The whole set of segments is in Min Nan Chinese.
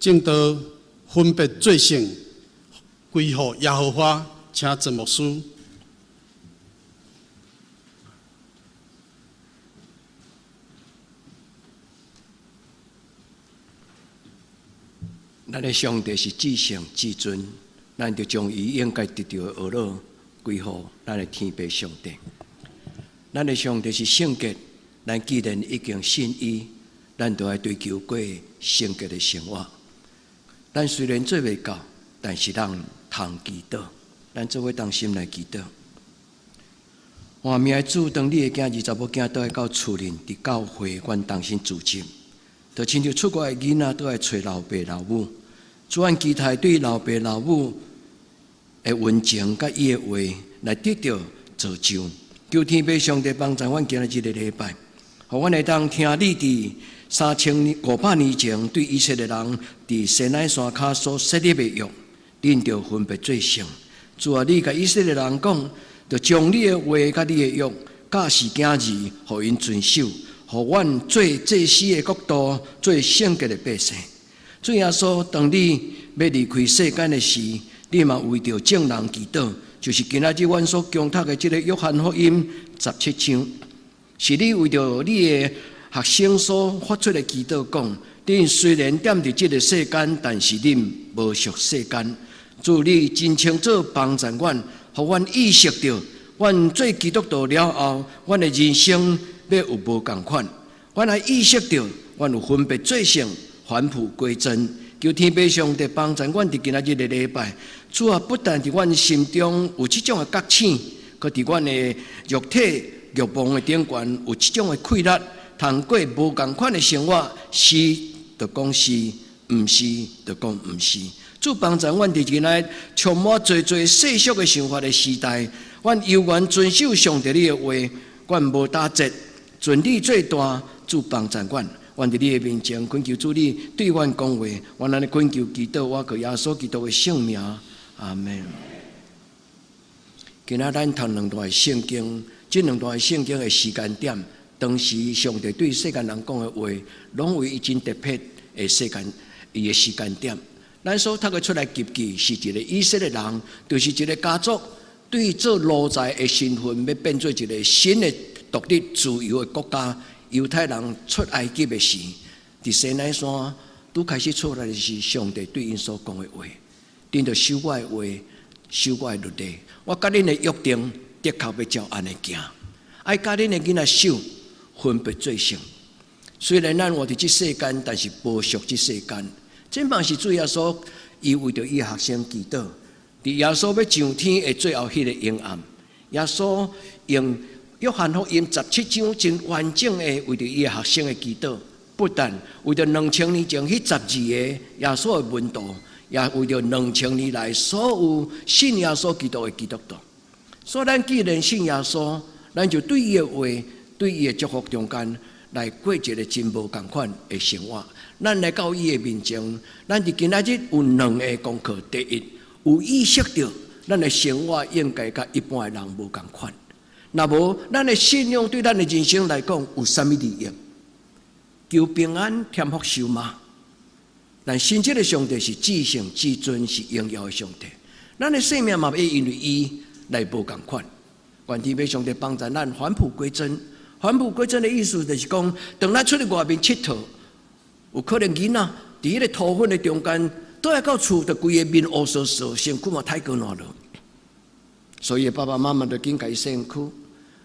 證道分別做聖，歸予耶和華，請鄭牧師。咱的上帝是至聖至尊，咱就將伊應該得著的呵咾歸予咱的天父上帝。咱的上帝是聖潔，咱既然已經信伊，咱就愛追求過聖潔的生活。咱雖然做袂到，但是咱通祈禱，咱做伙同心來祈禱。活命的主，當你的囝兒查某囝倒來到厝裡，佇教會，阮同心聚集，就親像出國的囡仔倒來揣老爸老母。主，阮期待對老爸老母的溫情佮伊的話來得著造就。求天父上帝幫助阮今仔日這個禮拜，予阮會當聽你佇3500年前對以色列人佇西奈山跤所設立的約，恁著分別做聖。主啊，你共以色列人講，著將你的話佮你的約教示囝兒，予𪜶遵守，予阮做祭司的國度，做聖潔的百姓。主耶穌，當你欲離開世間的時，你嘛為著眾人祈禱，就是今仔日阮所恭讀的這个約翰福音十七章，是你為著你的學生所發出的祈禱，講：恁雖然踮佇這个世間，但是恁無屬世間。主，你真清楚幫助阮，予阮意識著，阮做基督徒了後，阮的人生欲有無仝款。阮愛意識著，阮有分別做聖，返璞歸真。求天父上帝幫助阮佇今仔日的禮拜，主啊，不但佇阮心中有這種的覺醒，閣佇阮的肉體欲望的頂懸有這種的氣力，通過無仝款的生活，是就講是，毋是就講毋是。主幫助阮佇今仔充滿濟濟世俗的想法的時代，阮猶原遵守上帝你的話，阮無打折，盡力做大，主幫助阮。阮佇你的面前懇求主你對阮講話，阮按呢懇求祈禱，我靠耶穌基督的聖名，阿門。今仔咱讀兩段聖經，這兩段聖經的時間點，當時上帝對世間人講的話，攏有伊真特別的時間，伊的時間點。咱所讀的出埃及記是一個以色列人，就是一個家族，對做奴才的身份，欲變做一個新的獨立自由的國家。猶太人出埃及的時，佇西奈山拄開始出來的時，上帝對𪜶所講的話，恁著守我的話，守我的律例，我佮恁的約定的確欲照按呢行，愛教恁的囡仔守，分別做聖。雖然咱活佇這世間，但是無屬這世間。這嘛是主耶穌，伊為著伊的學生祈禱，佇耶穌欲上天的最後彼個黑暗，耶穌用約翰福音十七章真完整的為著伊的學生的祈禱，不但為著2000年前彼12個耶穌的門徒，也為著2000年來所有信耶穌基督的基督徒。所以，咱既然信耶穌，咱就對伊的話、對伊的祝福中間來過一个真無仝款的生活。咱來到伊的面前，咱佇今仔日有兩个功課：第一，有意識著咱的生活應該佮一般的人無仝款。若無，咱的信仰對咱的人生來講有啥物利益？求平安、添福壽嗎？咱信這个上帝是至聖至尊、是榮耀的上帝。咱的生命嘛會因為伊來無仝款。願天父上帝幫助咱返璞歸真。返璞歸真的意思就是講，當咱出去外面𨑨迌，有可能囡仔佇彼个塗粉的中間，倒來到厝就規个面烏趖趖，身軀嘛太過爛落。所以爸爸媽媽就緊共伊洗身軀。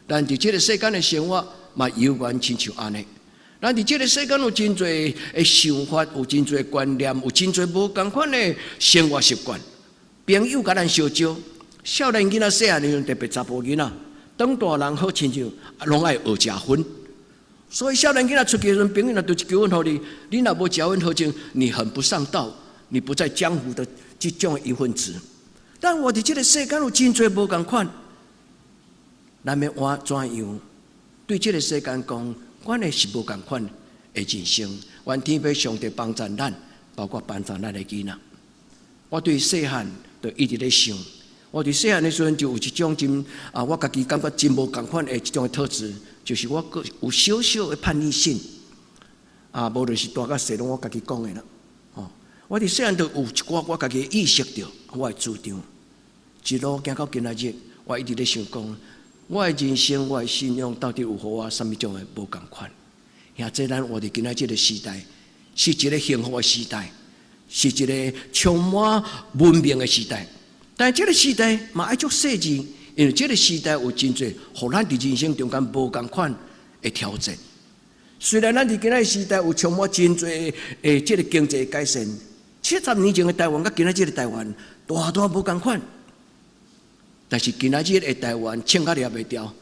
咱佇這个世間的生活嘛，猶原親像按呢。咱佇這个世間有真濟的想法，有真濟觀念，有真濟無仝款的生活習慣。朋友共咱相招，少年囡仔細漢的時陣，特別查埔囡仔，長大人好親像攏愛學食薰。所以少年囡仔出去的時陣，朋友若丟一支煙予你，你若無食薰，好像你很不上道，你不在江湖的這種一份子。但活佇這个世間有真濟無仝款，咱欲換怎樣？對這个世間講，阮的是無仝款的人生。願天父上帝幫助咱，包括幫助咱的囡仔。我對細漢就一直咧想，我佇細漢的時陣就有一種真啊，我家己感覺真無仝款的一種的特質，就是我閣有小小的叛逆性。啊，無論是大佮細，攏我家己講的啦。吼，我佇細漢就有一寡我家己意識著我的主張，一路行到今仔日，我一直咧想講，我的人生，我的信仰到底有予我啥物種的無仝款？兄弟，咱活佇今仔這个時代，是一个幸福的時代，是一个充滿文明的時代。但這个時代嘛愛足細緻，因為這个時代有真濟，予咱佇人生中間無仝款的挑戰。雖然咱佇今仔時代有充滿真濟的這个經濟改善，70年前的台灣佮今仔這个台灣大大無仝款。但是今仔日的台灣穿甲掠袂牢，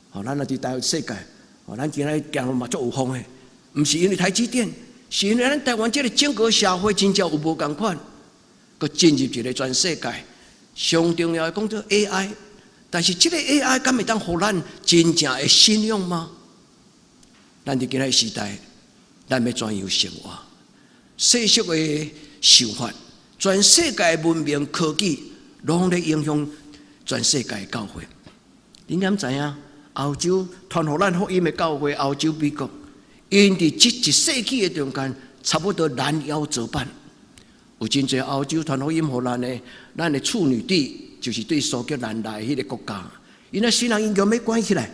吼，咱若佇台世界，吼，咱今仔日行路嘛足有風的，毋是因為台積電，是因為咱台灣這个整個社會真正有無仝款，閣進入一个全世界上重要的講做 AI，但是這个 AI 敢會當予咱真正的信仰嗎？咱佇今仔時代，咱欲怎樣生活？世俗的想法，全世界文明科技，攏咧影響全世界的教會。恁敢知影？歐洲傳予咱福音的教會，歐洲美國，𪜶佇這一世紀的中間，差不多攔腰折半。有真濟歐洲傳福音予咱的，咱的處女地就是對蘇格蘭來彼个國家，𪜶的神學院欲關起來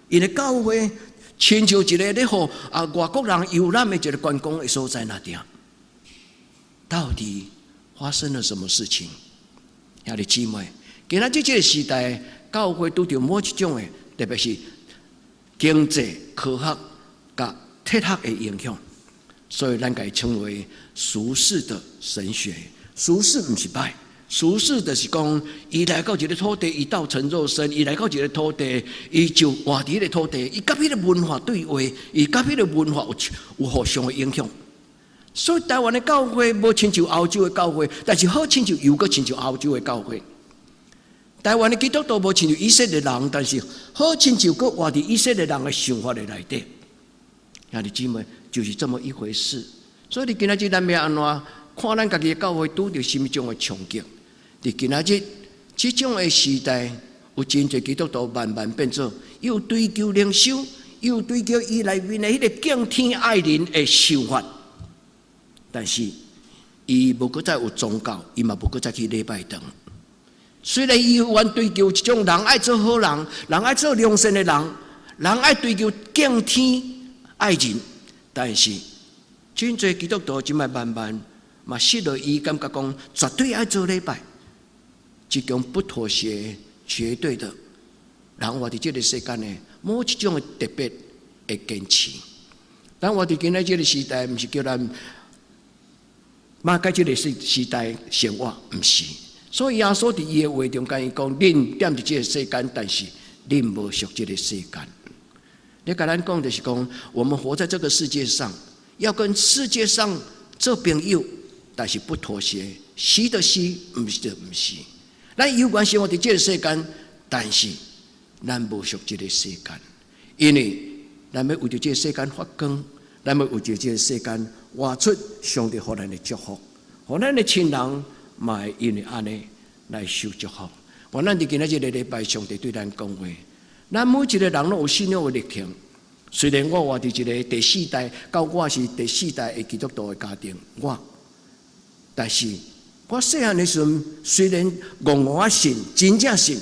，𪜶的教會親像一个咧予啊外國人遊覽的一个觀光的所在那爾。到底發生了什麼事情？兄弟姊妹，今仔這個時代，教會拄著某一種的，特別是經濟、科學佮哲學的影響，所以咱共伊稱為俗世的神學。俗世毋是歹，俗世就是講，伊來到這个土地，伊道成肉身，伊來到這个土地，伊就活佇彼个土地，伊佮彼个文化對話，伊佮彼个文化有互相的影響。所以台灣的教會無親像歐洲的教會，但是好親像又閣親像歐洲的教會。台灣的基督徒無親像以色列人，但是好親像閣活佇以色列人的想法的內底。兄弟姊妹，就是這麼一回事。所以你今仔日咱欲按怎看咱家己的教會拄著啥物種的衝擊？佇今仔日這種的時代，有真濟基督徒慢慢變做又追求靈修，又追求伊內面的彼个敬天愛人的想法。但是，伊無閣再有宗教，伊嘛無閣再去禮拜堂。雖然伊猶原追求一種人愛做好人，人愛做良善的人，人愛追求敬天愛人，但是真濟基督徒這擺慢慢嘛失落伊感覺講絕對愛做禮拜，這種不妥協、絕對的，人活佇這个世間呢，某一種的特別的堅持。咱活佇今仔這个時代，毋是叫咱嘛佮這个時代生活，毋是。所以耶穌佇伊的話中間，伊講：恁踮佇這个世間，但是恁無屬這个世間。咧共咱講就是講，我們活在這個世界上，要跟世界上做朋友，但是不妥協，是就是，毋是就毋是。咱猶原生活佇這个世間，但是咱無屬這个世間，因為咱欲為著這个世間發光，咱欲為著這个世間活出上帝予咱的祝福，予咱的親人嘛會因為按呢來受祝福。願咱佇今仔這个禮拜，上帝對咱講話，咱每一个人攏有信仰的歷程。雖然我活佇一个第四代，到我是第四代的基督徒的家庭，我，但是我細漢的時陣，雖然戇戇仔信，真正信，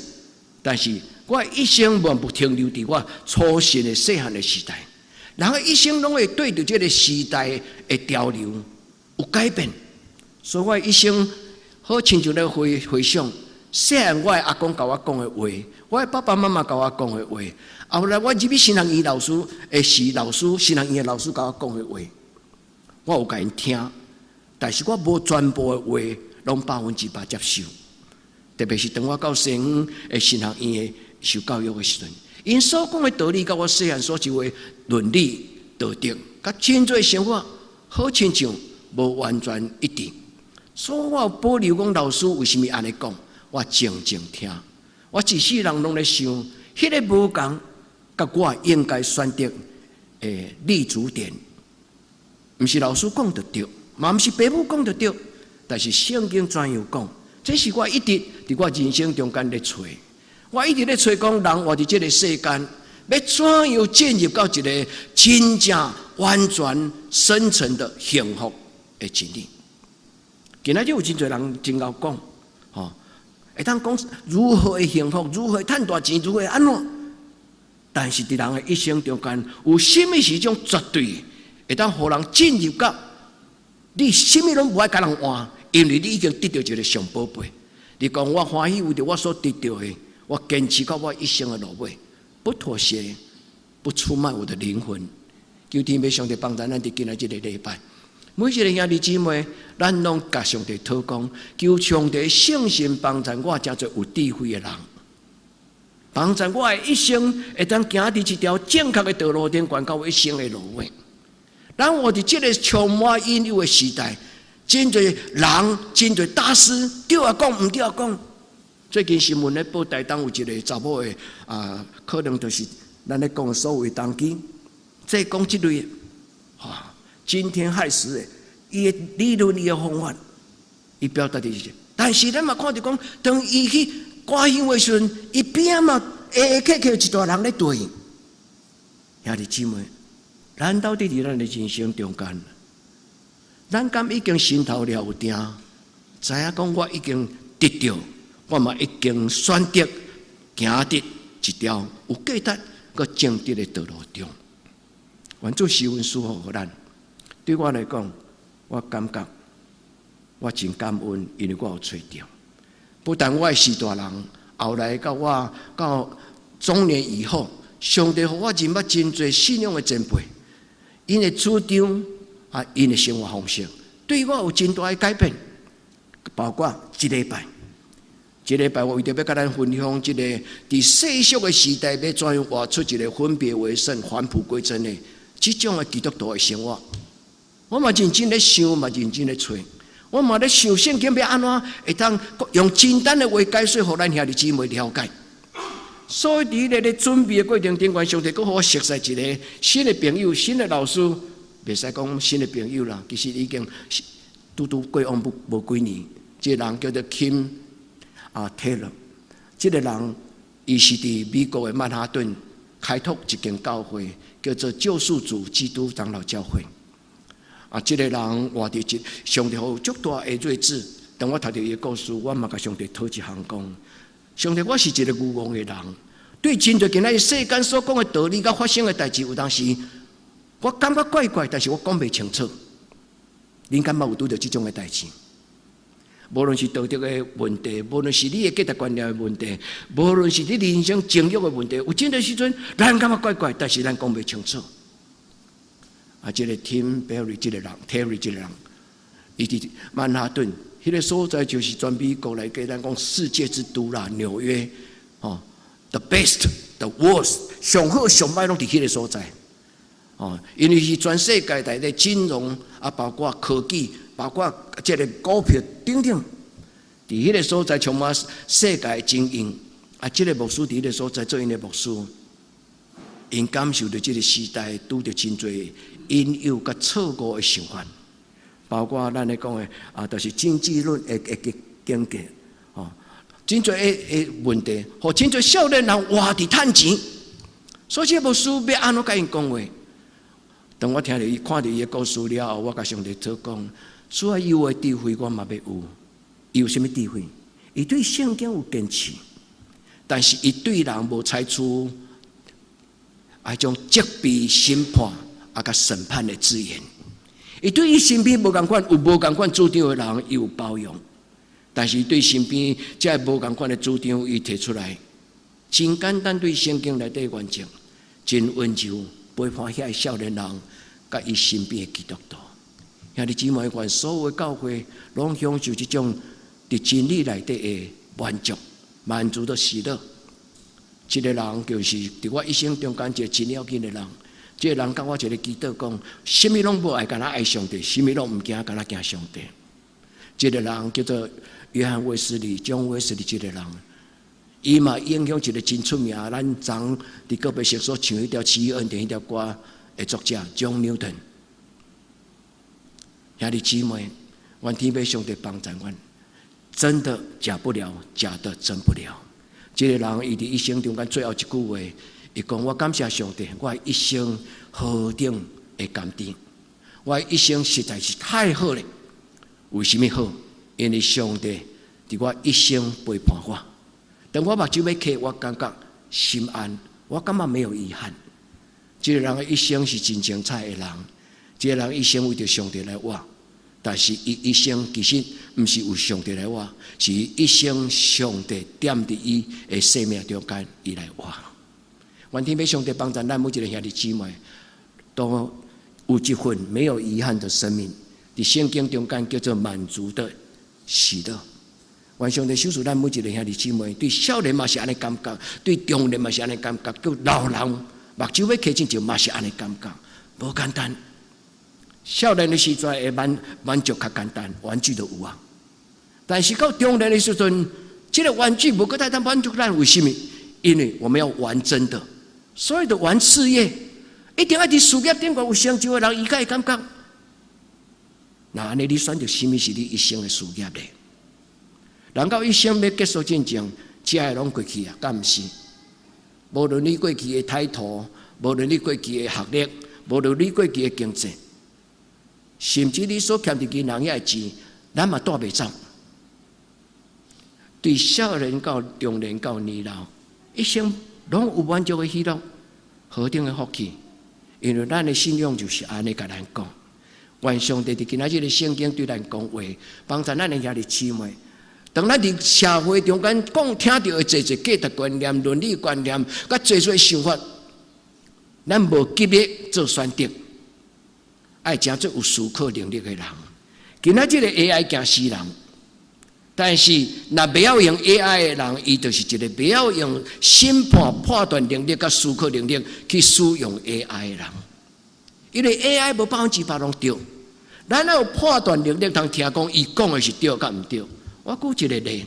但是我一生無不停留佇我初信的細漢的時代。人的一生攏會對著這个時代的潮流有改變，所以我一生好親像咧回想，細漢我的阿公共我講的話，我的爸爸媽媽共我講的話，後來我入去神學院老師的時，老師神學院的老師共我講的話，我有共𪜶聽，但是我無全部的話攏100%接受。特別是當我到西方的神學院的受教育的時陣，𪜶所講的道理，佮我細漢所受的倫理道德，佮真濟生活好親像無完全一致。所以我有保留講老師為啥物按呢講，我靜靜聽。我一世人攏咧想，彼个無仝，佮我應該選擇的立足點，毋是老師講就對，嘛毋是爸母講就對，但是聖經怎樣講？這是我一直佇我人生中間咧揣，我一直咧揣講人活佇這个世間，欲怎樣進入到一个真正完全深層的幸福的真理。今仔日有真濟人真𠢕講，吼，會當講如何會幸福，如何趁大錢，如何按怎？但是佇人的一生中間，有啥物是一種絕對會當予人進入到你啥物攏無愛共人換，因為你已經得著一个上寶貝。你講我歡喜為著我所得著的，我堅持到我一生的落尾，不妥協，不出賣我的靈魂。求天父上帝幫助咱佇今仔這个禮拜，每一个兄弟姊妹，咱攏共上帝禱告，求上帝聖神幫助我，成做有智慧的人，幫助我的一生會當行佇一條正確的道路頂，懸到我一生的落尾。咱活佇這个充滿引誘的時代，真濟人，真濟大師，對也講，毋對也講。最近新聞咧報台東有一个查某的啊，可能就是咱咧講所謂童乩，這講這類，哈，驚天駭世的，伊的理論，伊的方法，伊表達的是，但是咱嘛看著講，當伊去掛香的時陣，伊邊仔嘛下下客客一大人咧對。兄弟姊妹，咱到底佇咱的人生中間，咱敢已經心頭了有定，知影講我已經得著，我嘛已經選擇行佇一條有價值、閣正直的道路中。願主施恩賜福予咱。對我來講，我感覺我真感恩，因為我有揣著。不但我是大人，後來到我到中年以後，上帝予我認捌真濟信仰的前輩，𪜶的主張啊，𪜶的生活方式，對我有真大的改變。包括這禮拜，這禮拜我為著欲共咱分享這个佇世俗的時代，欲怎樣活出一个分別為聖、返璞歸真的這種的基督徒的生活。我嘛認真咧想，嘛認真咧揣，我嘛咧想聖經欲按怎會當用簡單的話解說，予咱兄弟姊妹了解。所以佇咧咧準備的過程中間，上帝閣予我熟悉一个新的朋友、新的老師，袂使講新的朋友啦，其實已經拄拄過往無無幾年。這个人叫做 Kim 啊 Taylor，這个人伊是佇美國的曼哈頓開拓一間教會，叫做救世主基督長老教會。啊，這个人活佇這上帝予足大的睿智。當我讀著伊的故事，我嘛共上帝討一項講：上帝，我是一个愚戇的人，對真濟今仔日世間所講的道理佮發生的代誌，有當時我感覺怪怪，但是我講袂清楚。恁敢捌有拄著這種的代誌？無論是道德的問題，無論是你的價值觀念的問題，無論是你人生情慾的問題，有真濟時陣，咱感覺怪怪，但是咱講袂清楚。啊，這个 Tim Berry 這个人，Terry 這个人，伊佇曼哈頓彼个所在，就是全美國來計，咱講世界之都啦，紐約，哦，the best，the worst，上好上歹攏佇彼个所在，哦，因為是全世界內的金融啊，包括科技，包括這个股票等等，佇彼个所在充滿世界精英，啊，這个牧師佇彼个所在做𪜶的牧師，𪜶感受著這个時代拄著真濟引誘佮錯誤的想法，包括咱咧講的啊，就是經濟論的經濟，吼，真濟的問題，予真濟少年人活佇趁錢，所以這個牧師欲按怎共𪜶講話？當我聽著伊看著伊的故事了後，我共上帝禱告，主啊，伊有的智慧我嘛欲有。伊有啥物智慧？伊對聖經有堅持，但是伊對人無採取彼種責備、審判啊，佮審判的字眼。伊對伊身邊無仝款有無仝款主張的人，伊有包容；但是對身邊這無仝款的主張，伊提出來，真簡單對聖經內底原則，真溫柔陪伴遐少年人，佮伊身邊的基督徒。兄弟姊妹，願所有的教會攏享受這種佇真理內底的滿足、滿足的喜樂。這个人就是佇我一生中間一个真要緊的人。這个人佮我一个祈禱講，啥物攏無愛，干焦愛上帝；啥物攏毋驚，干焦驚上帝。這个人叫做約翰衛斯理，John 衛斯理這个人，伊嘛影響一个真出名，咱昨佇告別式所唱彼條《奇異恩典》彼條歌的作者 John Newton。兄弟姊妹，願天父上帝幫助阮，真的假不了，假的真不了。這个人伊佇一生中間最後一句話，伊講：我感謝上帝，我一生何等的甘甜，我一生實在是太好了。為啥物好？因為上帝佇我一生陪伴我。當我目睭欲閉，我感覺心安，我感覺沒有遺憾。這個人的一生是真精彩的人，這個人一生為著上帝來活，但是伊一生其實毋是為上帝來活，是伊一生上帝踮佇伊的生命中間，伊來活。願天父上帝幫助咱每一個兄弟姊妹，都有一份沒有遺憾的生命。佇聖經中間叫做滿足的喜樂。願上帝賞賜咱每一個兄弟姊妹，對少年嘛是按呢感覺，對中年嘛是按呢感覺，叫老人目睭欲閉進前嘛是按呢感覺，無簡單。少年的時陣會滿足較簡單，玩具都有啊。但是到中年的時陣，這個玩具無閣會當滿足咱，為什麼？因為我們要玩真的，所謂的玩事業，一定愛佇事業頂懸有成就的人，伊才會感覺。那按呢，你選擇啥物是你一生的事業咧？人到一生欲結束進前，這个攏過去啊，敢毋是？無論你過去的態度，無論你過去的學歷，無論你過去的經濟，甚至你所欠佇銀行遐的錢，咱嘛帶袂走。對少年到中年到年老，一生攏有滿足的喜樂，何等的福氣！因為咱的信仰就是按呢共咱講。願上帝佇今仔日的聖經對咱講話，幫助咱的兄弟姊妹。當咱佇社會中間講聽著的濟濟價值觀念、倫理觀念，佮濟濟想法，咱無急欲做選擇，愛誠做有思考能力的人。今仔這個 AI 驚死人，但是若袂曉用 AI 的人，伊就是一個袂曉用審判判斷能力佮思考能力去使用 AI 的人。因為 AI 無100%攏對，咱有判斷能力，通聽講伊講的是對佮毋對。我舉一個例，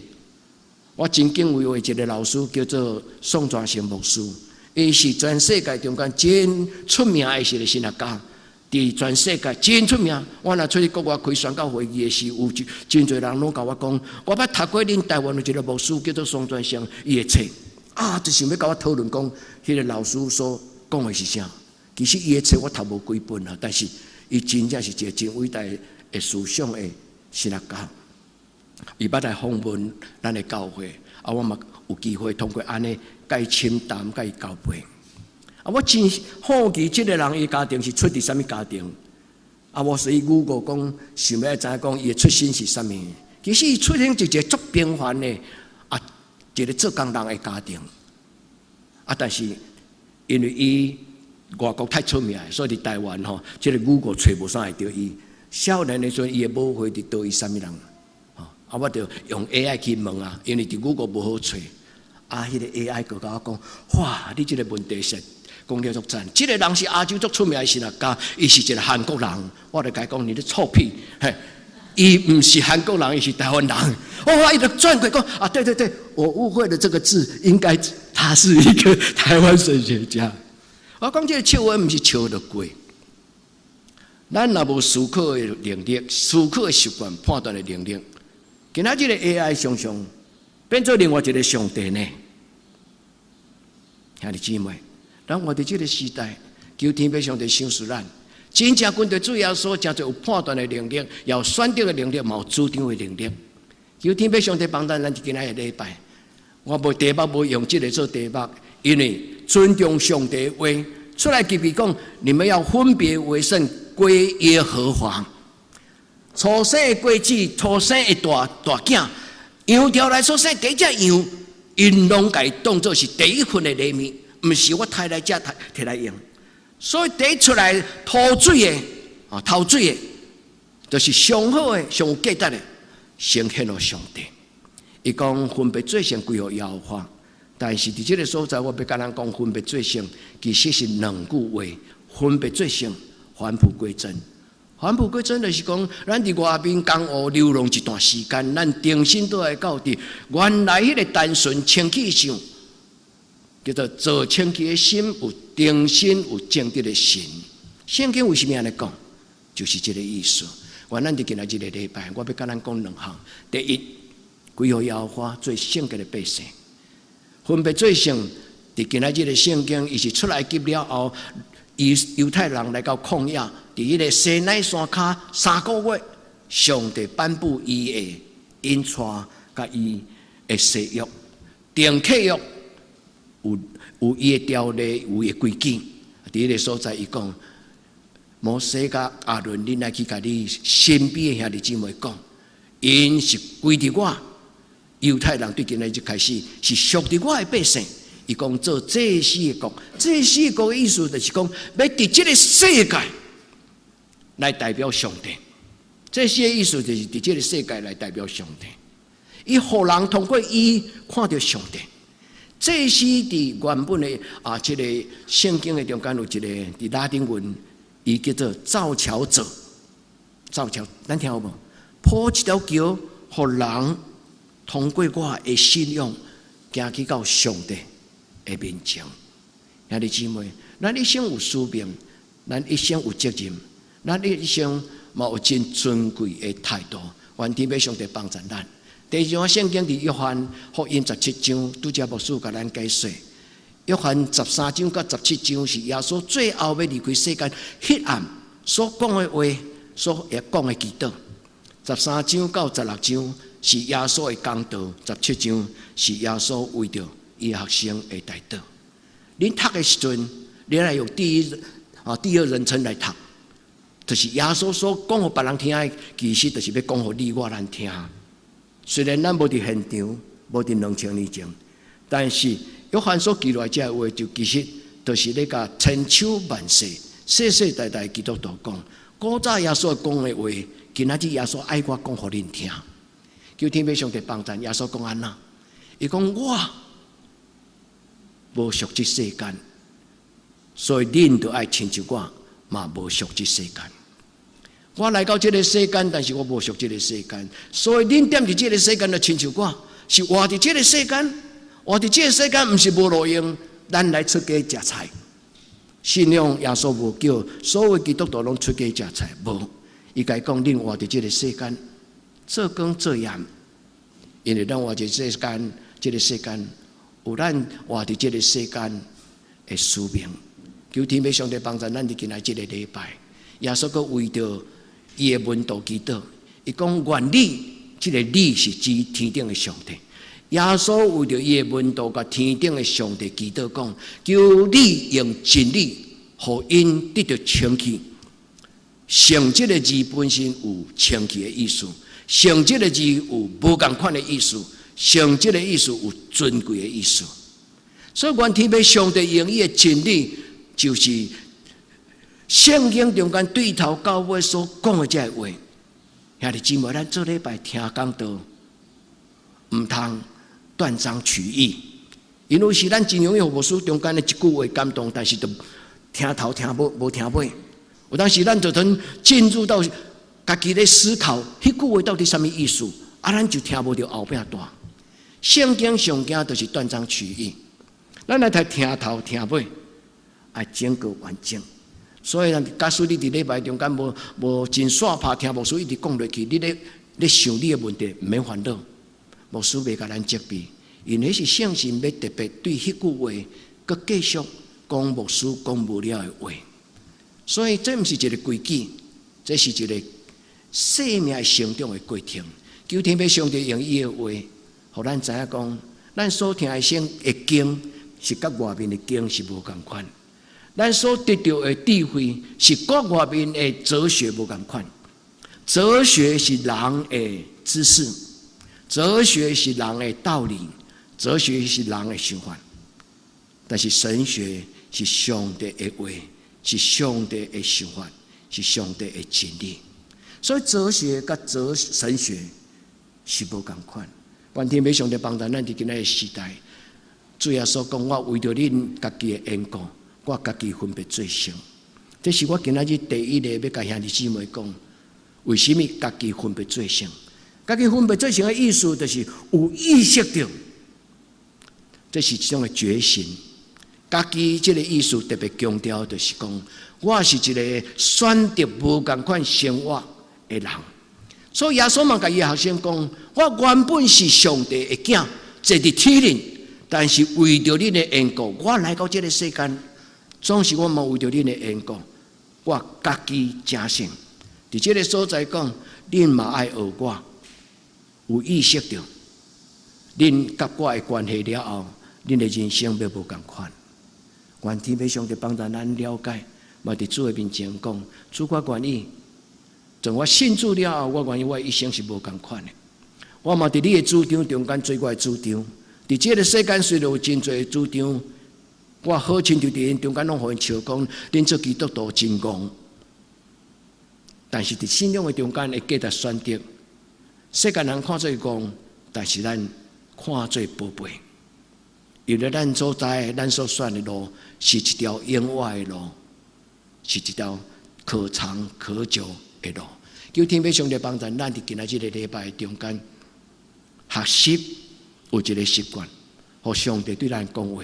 我真敬畏的一個老師叫做宋傳成牧師，伊是全世界中間真出名的一個神學家，佇全世界真出名。我若出去國外開宣教會議的時，有真濟人攏共我講，我捌讀過恁台灣有一個牧師叫做宋傳成，伊的冊啊，就想欲共我討論講，彼個老師所講的是啥？其實伊的冊我讀無幾本啊，但是伊真正是一個真偉大的思想的神學家。伊捌來訪問咱的教會，啊，我嘛有機會通過按呢，共伊深談，共伊交陪。啊，我真好奇這個人伊家庭是出佇啥物家庭？啊，我所以 Google 講，想欲知影講伊的出身是啥物？其實伊出生佇一個足平凡的啊，一個做工人的家庭。啊，但是因為伊外國太出名，所以佇台灣吼，這個 Google 揣無啥會著伊。少年的時陣，伊的母會佇佗位啥物人？啊，我就用 AI 去問啊，因為佇 Google 無好揣。啊，彼個 AI 閣共我講，哇，你這個問題是講了足讚。這個人是亞洲足出名的神學家，伊是一個韓國人。我就共伊講，你咧臭屁，嘿，伊毋是韓國人，伊是台灣人。哇，伊就轉過講，啊，對對對，我誤會了這個字，應該他是一個台灣神學家。我講這個笑話毋是笑就過。咱若無思考的能力、思考的習慣、判斷的能力，今仔這個 AI 常常變做另外一個上帝呢？兄弟姊妹，咱活佇這個時代，求天父上帝賞賜咱，真正跟著主耶穌，誠濟有判斷的能力，有選擇的能力，嘛有主張的能力。求天父上帝幫助咱今仔个禮拜，我無題目，無用這個做題目，因為尊重上帝話出埃及記講，你們要分別為聖，歸耶和華。初生的果子，初生的大大囝，羊羔來所生第一隻羊，𪜶攏共伊當做是第一份的禮物，毋是我刣來食，提來用。所以第一出來頭水的，啊頭水的，就是上好的、上有價值的，先獻予上帝。伊講分別做聖歸予耶和華，但是佇這個所在，我欲共咱講分別做聖，其實是兩句話：分別做聖，返璞歸真。返璞歸真就是講，咱佇外面江湖流浪一段時間，咱重新倒來到佇原來彼個單純清氣上，叫做做清氣的心，有重新有正直的神。聖經為啥物按呢講？就是這個意思。願咱佇今仔這個禮拜，我欲共咱講兩項。第一，歸予耶和華做聖潔的百姓，分別做聖。佇今仔這個聖經，伊是出埃及了後，猶太人來到曠野，佇彼個西奈山跤3個月，上帝頒布伊的 𪜶帶佮伊的誓約，訂契約有伊的條例，有伊的規矩。佇彼个所在，伊講摩西佮亞倫，恁愛去共你身邊的兄弟姊妹講，𪜶是歸佇我猶太人，對今仔日開始是屬佇我的百姓。伊講做祭司的國，祭司的國的意思就是講，欲佇這个世界來代表上帝。祭司的意思就是佇這个世界來代表上帝。伊予人通過伊看著上帝。祭司佇原本的啊，這个聖經的中間有一个佇拉丁文，伊叫做造橋者。造橋，咱聽有無？鋪一條橋，予人通過我的信仰，行去到上帝的面前。兄弟姊妹，咱一生有使命，咱一生有責任，咱一生嘛有真尊貴的態度。願天父上帝幫助咱。第二章聖經佇約翰福音十七章，拄才牧師共咱解說。約翰13章佮十七章是耶穌最後欲離開世間，彼暗所講的話，所講的祈禱。13章到16章是耶穌的講道，十七章是耶穌為著伊學生的代禱。恁讀的時陣，恁愛用第一啊第二人稱來讀，就是耶穌所講予別人聽的，其實就是欲講予你我咱聽。雖然咱無佇現場，無佇2000年前，但是約翰所記錄這个話，就其實就是咧共千秋萬世、世世代代基督徒講。古早耶穌講的話，今仔日耶穌愛我講予恁聽。求天父上帝幫贊，耶穌講按怎？伊講我無屬這世間，所以恁著愛親像我，嘛無屬這世間。我來到這个世間，但是我無屬這个世間，所以恁踮佇這个世間，就親像我，是活佇這个世間，活佇這个世間，毋是無路用，咱來出街食菜。信仰耶穌無叫所有基督徒攏出街食菜，無。伊共講，恁活佇這个世間，做工做鹽，因為咱活佇世間，這个世間有咱活佇這个世間的使命。求天父上帝幫助咱佇今仔這个禮拜，耶穌閣為著伊的門徒祈禱，伊講願你，這个你是指天頂的上帝。耶穌為著伊的門徒共天頂的上帝祈禱講，求你用真理，予𪜶得著清氣。聖這个字本身有清氣的意思，聖這个字有無仝款的意思，聖這个意思有尊貴的意思。所以，願天父上帝用伊的真理，就是聖經中間對頭到尾所講的這个話。兄弟姊妹，咱做禮拜聽講道，毋通斷章取義，因為是咱真容易予牧師中間的一句話感動，但是就聽頭聽尾，無聽尾。有當時咱就通進入到家己咧思考，彼句話到底啥物意思？啊，咱就聽無著後壁段。聖經上驚就是斷章取義，咱來讀聽頭聽尾，愛整個完整。所以，假使你佇禮拜中間無無真煞拍聽牧師一直講落去，你咧咧想你的問題，毋免煩惱，牧師袂共咱責備，因為是聖神欲特別對彼句話，閣繼續講牧師講無了的話。所以這毋是一个規矩，這是一个生命成長的過程。求天父上帝用伊的話，予咱知影講，咱所聽的聖的經是佮外面的經是無仝款。咱所得著的智慧是佮外面的哲學無仝款。哲學是人的知識，哲學是人的道理，哲學是人的想法。但是神學是上帝的話，是上帝的想法，是上帝的真理。所以哲學佮哲神學是無仝款。願天父上帝幫助咱佇今仔的時代，主耶穌講：我為著恁家己的緣故，我家己分別做聖。這是我今仔日第一個欲共兄弟姊妹講，為啥物家己分別做聖？家己分別做聖的意思，就是有意識著，這是一種的覺醒。家己這个意思特別強調，就是講我是一個選擇無仝款生活的人。所以耶穌嘛共伊學生講：我原本是上帝的囝，坐佇天頂，但是為著恁的緣故，我來到這个世間，總是我嘛為著恁的緣故，我家己成聖。佇這个所在講，恁嘛愛學我，有意識著，恁佮我的關係了後，恁的人生欲無仝款。願天父上帝幫助咱了解，嘛佇主的面前講，主我願意。從我信主了後，我願意我的一生是無仝款的。我嘛佇你的主張中間做我的主張。佇這个世間雖然有真濟的主張，我好親像佇𪜶中間攏予𪜶笑講，恁做基督徒真戇。但是佇信仰的中間的價值選擇，世間人看做戇，但是咱看做寶貝。因為咱所知，咱所選的路是一條永活的路，是一條可長可久的路。求天父上帝幫助咱佇今仔這个禮拜中間學習有一个習慣，予上帝對咱講話。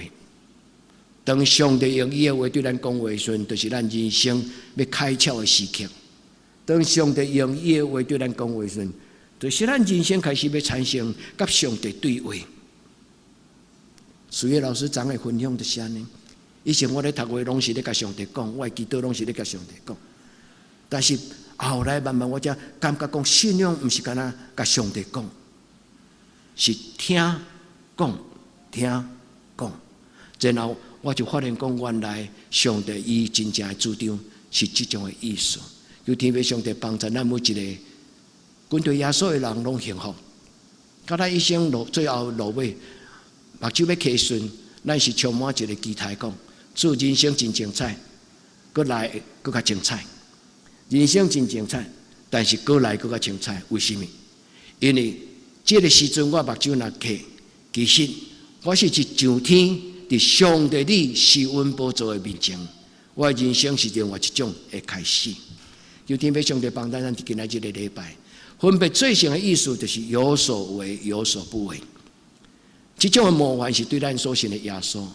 當上帝用伊的話對咱講話時陣，就是咱人生欲開竅的時刻。當上帝用伊的話對咱講話時陣，就是咱人生開始欲產生佮上帝對話。思月老師昨昏分享就是按呢。以前我咧讀話，攏是咧共上帝講，我的祈禱攏是咧共上帝講。但是後來慢慢我才感覺講，信仰毋是干焦共上帝講，是聽講聽講。然後我就發現講，原來上帝伊真正的主張是這種的意思。求天父上帝幫助咱每一个跟隨耶穌的人攏幸福。到咱一生落最後落尾，目睭欲閉時，咱是充滿一个期待，講主人生真精彩，閣來閣較精彩。人生真精彩，但是閣來閣較精彩。為什麼？因為這个時陣我目睭若閉，其實我是一上天佇上帝你施恩寶座的面前，我的人生是另外一種的開始。求天父上帝幫助咱今仔這个禮拜，分別罪性的意思就是有所為，有所不為。這種的模範是對咱所信的耶穌，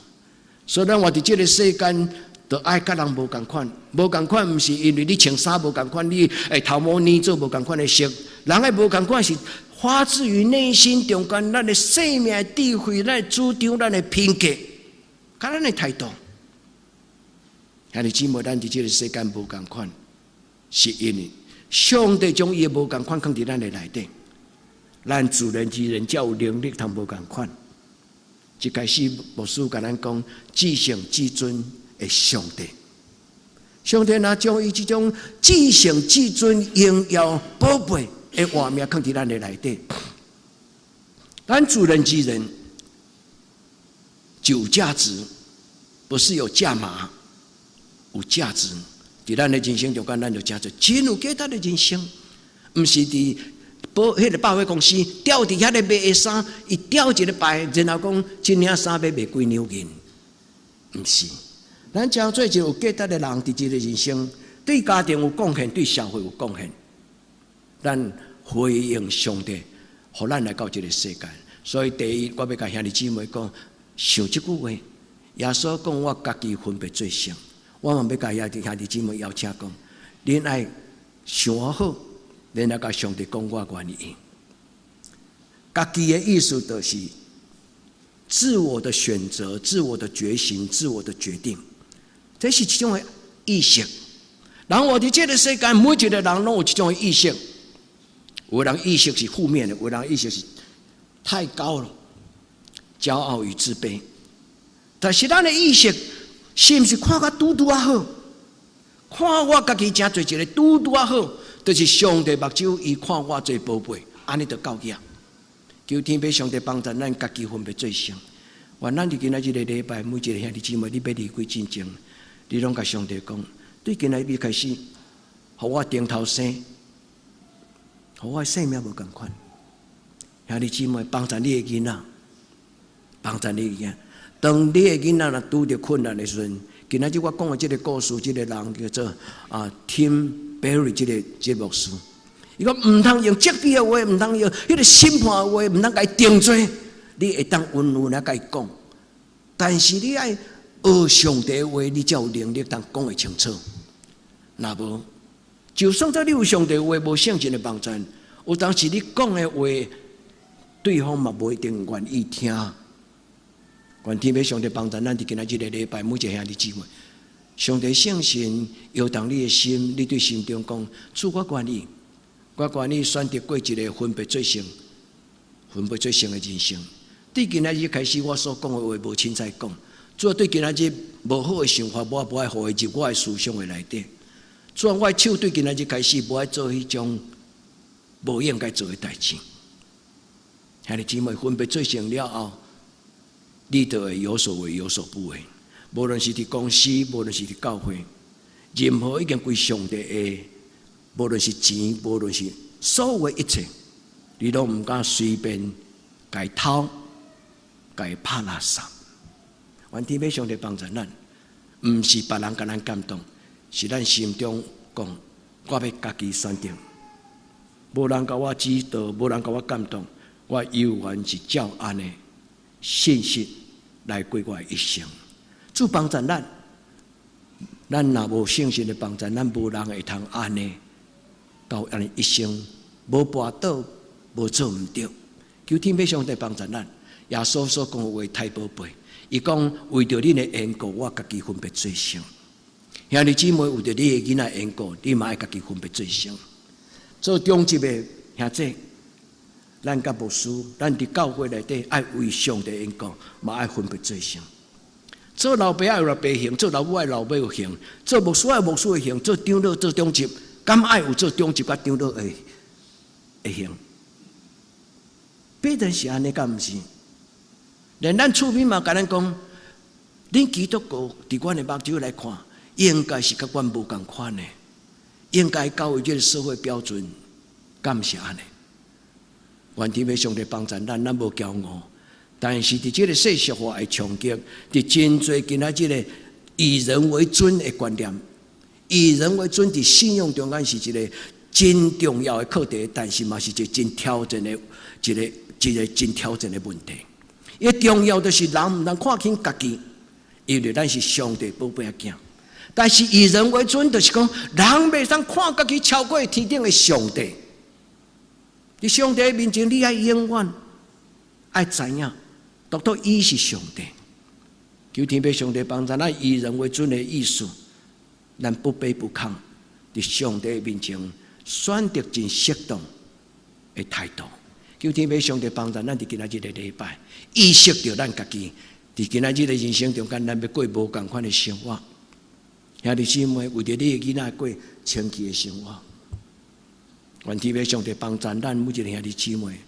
所以咱活佇這个世間，著愛佮人無仝款，無仝款毋是因為你穿衫無仝款，你的頭毛染做無仝款的色，人的無仝款是發自於內心中間，咱的生命的智慧、咱的主張、咱的品格，佮咱的態度。兄弟姊妹，咱佇這个世間無仝款，是因為上帝將伊的無仝款囥佇咱的內底，咱自然而然才有能力通無仝款。一開始牧師共咱講，至聖至尊的上帝，上帝若將伊這種至聖至尊榮耀寶貝的畫面囥佇咱的內底，咱自然而然就有價值，不是有價碼，有價值。佇咱的人生中間，咱就成做真有價值的人生，毋是佇保彼个百貨公司吊佇遐咧賣的衫，伊吊一個牌，然後講這領衫欲賣幾兩銀，毋是。咱成做一個有價值的人，佇這个人生，對家庭有貢獻，對社會有貢獻。咱回應上帝，予咱來到這个世界。所以第一，我欲共兄弟姊妹講，想這句話，耶穌講我家己分別做聖，我嘛欲共兄弟姊妹邀請講，恁愛想好。然後共上帝講我願意。家己的意思就是自我的選擇、自我的覺醒、自我的決定，這是一種的意識。人活佇這个世間，每一个人攏有這種的意識。有的人意識是負面的，有的人意識是太高了，驕傲與自卑。但是咱的意識是毋是看甲拄拄仔好？看我家己成做一个拄拄仔好，就是上帝目睭伊看我做寶貝，按呢就夠額。求天父上帝幫助咱家己分別做聖。願咱佇今仔這个禮拜，每一个兄弟姊妹，你欲離開進前，你攏共上帝講，對今仔日開始，予我重頭生，予我的生命無仝款。兄弟姊妹，幫助你的囡仔，幫助你的囡仔。當你的囡仔若拄著困難的時陣，今仔日我講的這个故事，這个人叫做啊 Tim Barry 這个牧師，伊講毋通用責備的話，毋通用彼个審判的話，毋通共伊定罪。你會當溫溫仔共伊講，但是你愛學上帝的話，你才有能力通講會清楚。若無，就算做你有上帝的話，無聖神的幫助，有當時你講的話，對方嘛無一定願意聽。願天父上帝幫助咱佇今仔這个禮拜，每一个兄弟姊妹，上帝聖神搖動你的心，你對心中講：主，我願意，我願意選擇過一个分別做聖分別做聖的人生。對今仔日開始，我所講的話無凊彩講。主啊，對今仔日無好的想法，我無愛予伊入我的思想的內底。主啊，我的手對今仔日開始，無愛做彼種無應該做的代誌。兄弟姊妹，分別做聖了後，你就會有所為，有所不為。無論是佇公司，無論是佇教會，任何已經歸上帝的，無論是錢，無論是所有的一切，你攏毋敢隨便共偷，共拍垃圾。願天父上帝幫助咱，毋是別人共咱感動，是咱心中講，我欲家己選擇。無人共我指導，無人共我感動，我猶原是照按呢信實來過我的一生。主幫助咱，咱若無聖神的幫助，咱無人會通按呢到按呢一生無跋倒，無做毋著。求天父上帝幫助咱。耶穌所講的話太寶貝，伊講為著恁的緣故，我家己分別做聖。兄弟姊妹，為著你的囡仔緣故，你嘛愛家己分別做聖。做長執的兄弟，咱佮牧師，咱佇教會內底愛為上帝緣故，嘛愛分別做聖。做老爸愛有老爸型，做老母愛老母型，做牧師愛牧師的型，做長老做長執，敢愛有做長執佮長老的型？必然是按呢，敢毋是？連咱厝邊嘛共咱講，恁基督徒佇阮的目睭來看，應該是佮阮無仝款的，應該到這個社會標準，敢毋是按呢？願天父上帝幫助咱，咱無驕傲，但是佇這個世俗化的衝擊，佇真濟今仔這個以人為尊的觀念，以人為尊佇信仰中間是一個真重要的課題，但是嘛是一個真挑戰的一個真挑戰的問題。伊重要就是人毋通看輕家己，因為咱是上帝寶貝仔囝。但是以人為尊，就是講人袂當看家己超過天頂的上帝。佇上帝面前，你愛永遠愛知影，獨獨伊是上帝。求天父上帝幫助咱以人為尊的意思，咱不卑不亢，佇上帝面前選擇真適當的態度。求天父上帝幫助咱佇今仔日的禮拜，意識著咱家己佇今仔日的人生中間，咱欲過無仝款的生活。兄弟姊妹，為著你的囡仔過清氣的生活，願天父上帝幫助咱每一個兄弟姊妹，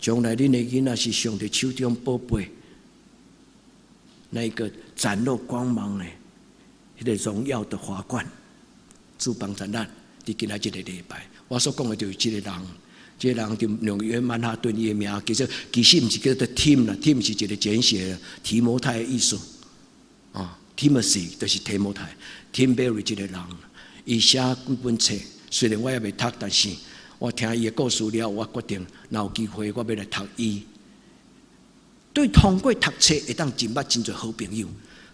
將來恁的囡仔是上帝手中寶貝，那一個展露光芒的彼個榮耀的華冠。主幫助咱佇今仔日的禮拜，我所講的就是這個人。這個人佇紐約曼哈頓，伊的名其實其實毋是叫做 Tim 啦，Tim 是一個簡寫提摩太的意思啊，Timothy 就是提摩太，Tim Barry 這個人，伊寫幾本冊，雖然我猶未讀，但是我聽伊的故事了，我決定若有機會我欲來讀伊。對通過讀冊會當認捌真濟好朋友，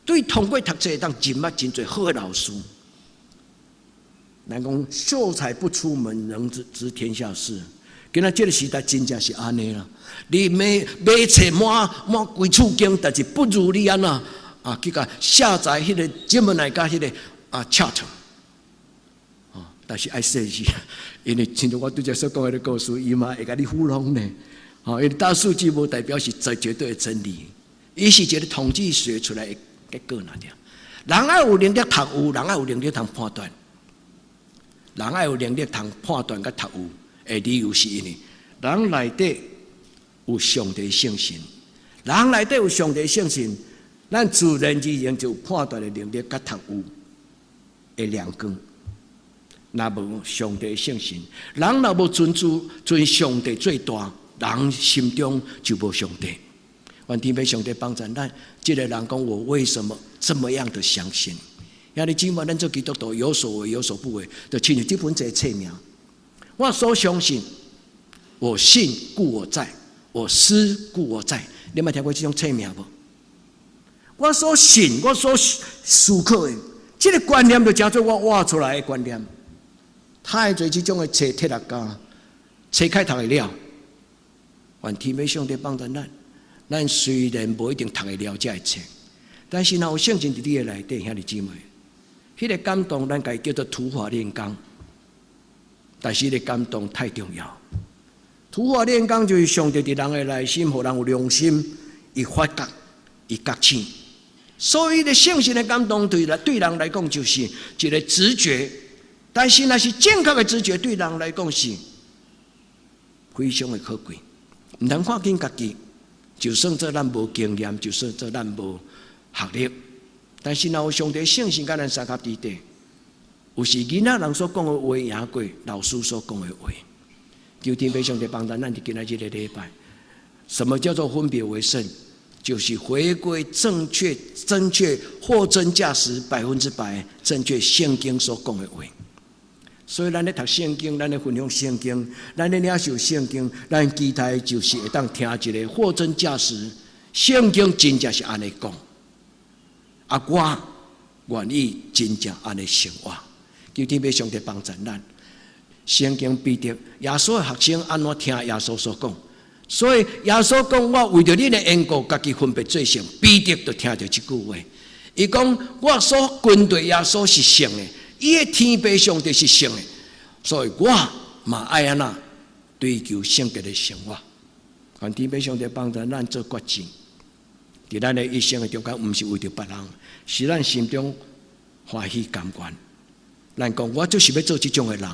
對通過讀冊會當認捌真濟好的老師。人講秀才不出門，能知知天下事。今仔這個時代真正是按呢啦。你買買冊滿滿規厝間，但是不如你按怎啊？去共下載彼個 Gemini 佮彼個啊 Chat 啊，但是愛細心，因為親像我拄才所講彼个故事，伊嘛會共你糊弄呢。吼，因為大數據無代表是絕絕對的真理，伊是一個統計學出來的結果爾。人愛有能力讀有，人愛有能力通判斷，人愛有能力通判斷佮讀有的理由是因為人內底有上帝聖神，人內底有上帝聖神，咱自然而然就有判斷的能力佮讀有的亮光。若無上帝聖神，人若無尊主尊上帝做大，人心中就無上帝。願天父上帝幫助咱，這個人講我為什麼這麼樣的相信？兄弟姊妹，咱做基督徒有所為有所不為，就親像這本這冊名。我所相信，我信故我在，我思故我在。你捌聽過這種冊名無？我所信，我所思考的，這個觀念就成做我活出來的觀念。太濟這種的冊哲學家，冊較讀會了。願天父上帝幫助咱，咱雖然無一定讀會了這个冊，但是若有聖經佇你的內底，兄弟姊妹，彼個感動，咱共伊叫做土法煉鋼。但是彼個感動太重要，土法煉鋼就是上帝佇人的內心，予人有良心，伊發覺，伊覺醒。所以，咧聖神的感動對人來講就是一個直覺，但是若是正確的直覺，對人來講是非常的可貴。毋通看輕家己，就算做咱無經驗，就算做咱無學歷，但是若有上帝聖神佮咱相佮佇底，有時囡仔人所講的話贏過老師所講的話。求天父上帝幫助咱佇今仔這個禮拜，什麼叫做分別為聖？就是回歸正確、正確、貨真價實、100%正確聖經所講的話。所以，咱咧讀聖經，咱咧分享聖經，咱咧領受聖經，咱期待就是會當聽一個貨真價實。聖經真正是按呢講，啊，我願意真正按呢生活。求天父上帝幫助咱。聖經彼得耶穌的學生按怎聽耶穌所講？所以耶穌講：我為著恁的緣故，家己分別做聖。彼得就聽著這句話，伊講：我所跟隨耶穌是聖的，伊的天父上帝是聖的，所以我嘛愛按怎追求聖潔的生活。願天父上帝幫助咱做決志，佇咱的一生的中間，毋是為著別人，是咱心中歡喜甘願。咱講，我就是欲做這種的人，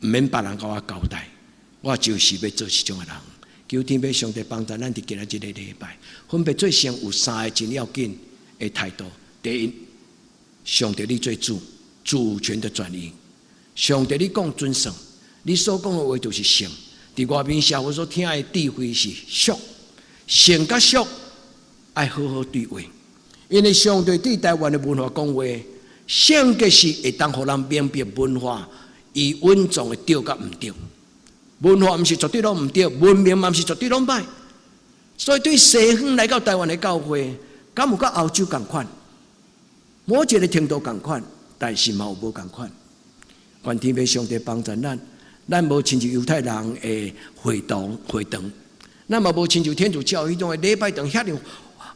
毋免別人共我交代，我就是欲做這種的人。求天父上帝幫助咱佇今仔這個禮拜，分別做聖有三個真要緊的態度。第一，上帝你做主，主權的轉移。上帝你講準算，你所講的話就是聖。佇外面社會所聽的智慧是俗，聖佮俗愛好好對話。因為上帝對台灣的文化講話，聖潔是會當予人明白文化伊蘊藏的對佮毋對。文化毋是絕對攏毋對，文明嘛毋是絕對攏歹。所以對西方來到台灣的教會，敢有佮歐洲仝款？某一個程度仝款，但是嘛有無仝款。願天父上帝幫助咱，咱無親像猶太人的會堂會堂，咱嘛無親像天主教彼種的禮拜堂遐爾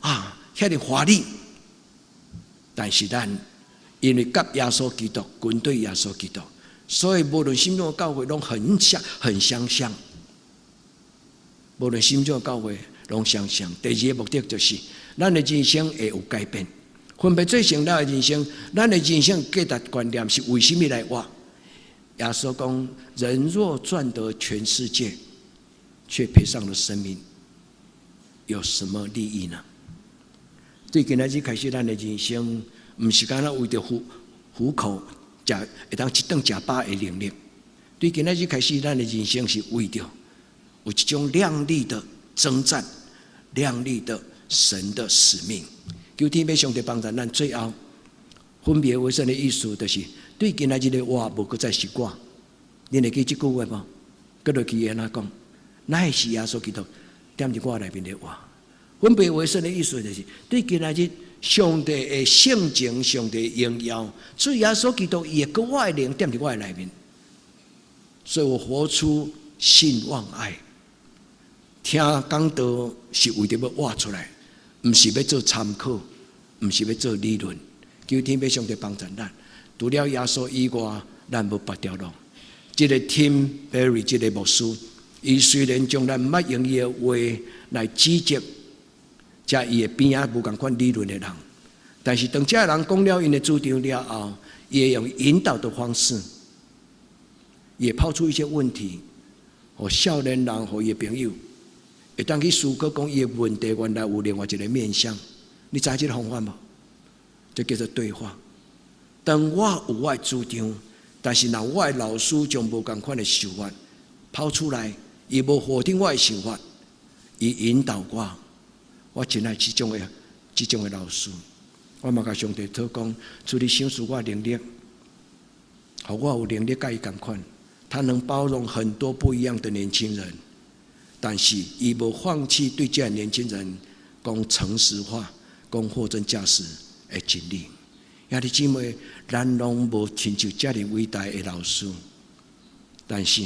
啊遐爾華麗。但是咱因為佮耶穌基督，跟隨耶穌基督。所以無論啥物種教會攏很像，很相像。無論啥物種教會攏相像。第二個目的就是，咱的人生會有改變。分別做聖了的人生，咱的人生價值觀念是為啥物來活？耶穌講：人若賺得全世界，卻賠上了生命，有什麼利益呢？對今仔日開始，咱的人生毋是干焦為著糊糊口。食會當一頓食飽的能力，對今仔日開始，咱的人生是為著有一種亮麗的征戰，亮麗的神的使命。求天父上帝幫助咱，最後分別為聖的意思，就是對今仔日的我，無閣再是我。恁會記這句話無？閣落去按怎講？乃是耶穌基督踮佇我內面咧活。分別為聖的意思，就是對今仔日上帝的性情、上帝的榮耀，主耶穌基督伊會閣我的靈踮佇我的內面，所以我活出信望愛。聽講道是為著欲活出來，毋是欲做參考，毋是欲做理論。求天父上帝幫助咱。除了耶穌以外，咱無別條路。這個 Tim Berry 這個牧師，伊雖然從來毋捌用伊的話來指責。遮伊的邊仔無仝款理論的人，但是當這個人講了𪜶的主張了後，伊會用引導的方式，也拋出一些問題，予少年人予伊的朋友，會當去思考講伊的問題原來有另外一個面向。你知影這個方法無？這叫做對話。當我有我的主張，但是若我的老師將無仝款的想法拋出來，伊無否定我的想法，伊引導我。我真愛這種的老師，我嘛共上帝禱講，主你賞賜我能力，予我有能力佮伊仝款。他能包容很多不一樣的年輕人，但是伊無放棄對這年輕人講誠實話、講貨真價實的真理。兄弟姊妹，咱攏無親像遮爾偉大的老師，但是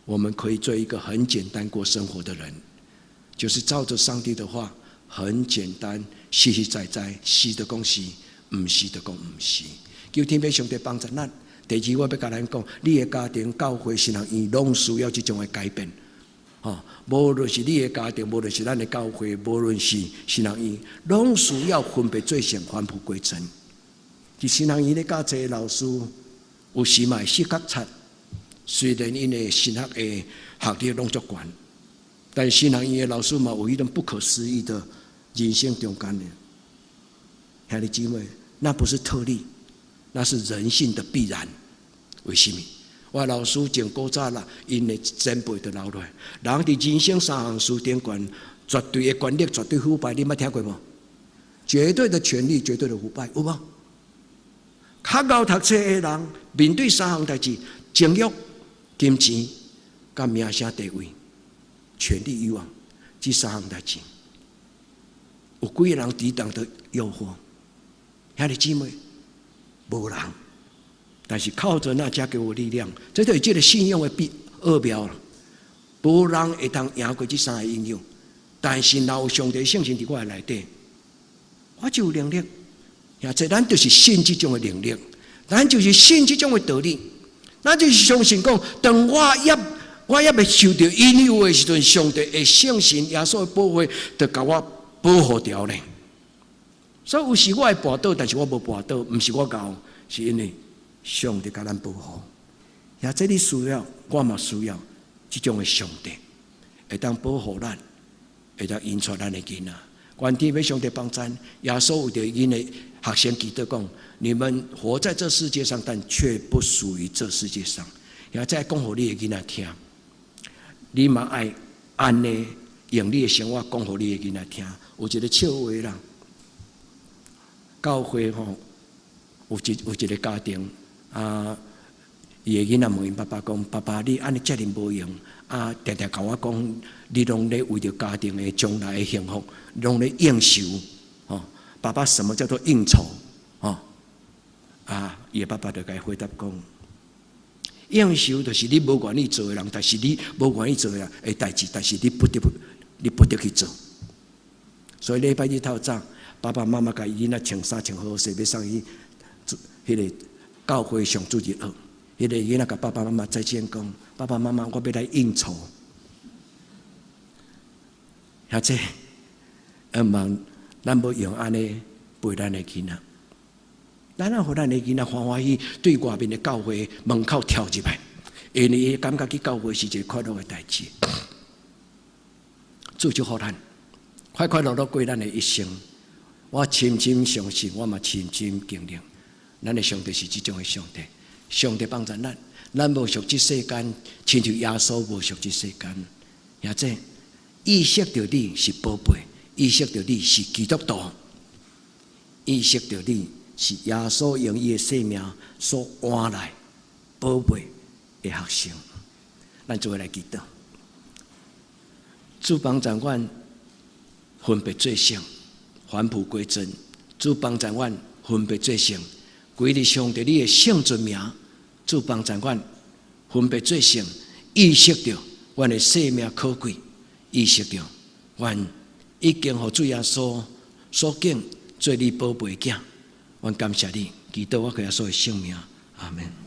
我們可以做一個很簡單過生活的人，就是照着上帝的話。很簡單，實實在在，是就講是，毋是就講毋是。求天父上帝幫助咱。第二，我欲共咱講，你的家庭、教會、神學院，攏需要這種的改變。吼，無論是你的家庭，無論是咱的教會，無論是神學院，攏需要分別做聖，返璞歸真。佇神學院咧教冊的老師，有時嘛會失覺察，雖然𪜶的神學的學歷攏足懸，但是神學院的老師嘛有彼種不可思議的人生中間的兄弟姊妹，那不是特例，那是人性的必然。為什麼？我老師從古早啦，𪜶的前輩就留落來。人佇人生三項事頂懸，絕對的權力、絕對腐敗，你捌聽過無？絕對的權力、絕對的腐敗，有無？較𠢕讀冊的人，面對三項代誌：情慾、金錢、佮名聲地位、權力慾望，這三項代誌，有幾个人抵擋著誘惑？兄弟姊妹，無人。但是靠著那加給我力量，這就是這个信仰的秘奧妙啦。無人會當贏過這三个引誘，但是若有上帝聖神佇我的內底，我就有能力。呀，這咱就是信這種的能力，咱就是信這種的道理，咱就是相信講，當我猶未受著引誘的時陣，上帝的聖神耶穌的寶血，就共我保護著咧。所以有時我會跋倒，但是我無跋倒，毋是我𠢕，是因為上帝共咱保護。也這你需要，我嘛需要這種的上帝，會當保護咱，會當引帶咱的囡仔。願天父上帝幫贊，耶穌為著𪜶的學生祈禱講：你們活在這世界上，但卻不屬於這世界上。也再講予你的囡仔聽，你嘛愛按呢用你的生活講予你的囡仔聽。有一個笑話啦，教會吼有一個家庭啊，伊的囡仔問𪜶爸爸講：爸爸，你按呢遮爾無閒啊，定定共我講，你攏咧為著家庭的將來的幸福，攏咧應酬，吼。爸爸，什麼叫做應酬？吼啊，伊的爸爸就共伊回答講：應酬就是你無願意做的人，但是你無願意做的的代誌，但是你不得不，你不得去做。所以禮拜日透早，爸爸媽媽共伊囡仔穿衫穿好好勢，欲送伊去彼个教會上主日學。彼个囡仔共爸爸媽媽再見講：爸爸媽媽，我欲來應酬。遐這，毋茫咱無用按呢陪咱的囡仔，咱愛予咱的囡仔歡歡喜對外面的教會門口跳入來，因為伊感覺去教會是一个快樂的代誌。主祝福咱，快快樂樂過咱的一生。我深深相信，我嘛深深經歷，咱的上帝是這種的上帝。上帝幫助咱，咱無屬這世間，親像耶穌無屬這世間。也這意識著你是寶貝，意識著你是基督徒，意識著你是耶穌用伊的生命所換來寶貝的學生。咱做伙來祈禱，主幫助阮分別做聖，返璞歸真。主幫助阮分別做聖，歸入上帝你的聖尊名。主幫助阮分別做聖，意識著阮的生命可貴，意識著阮已經予主耶穌所揀做你寶貝囝。阮感謝你，祈禱我靠耶穌的聖名，阿門。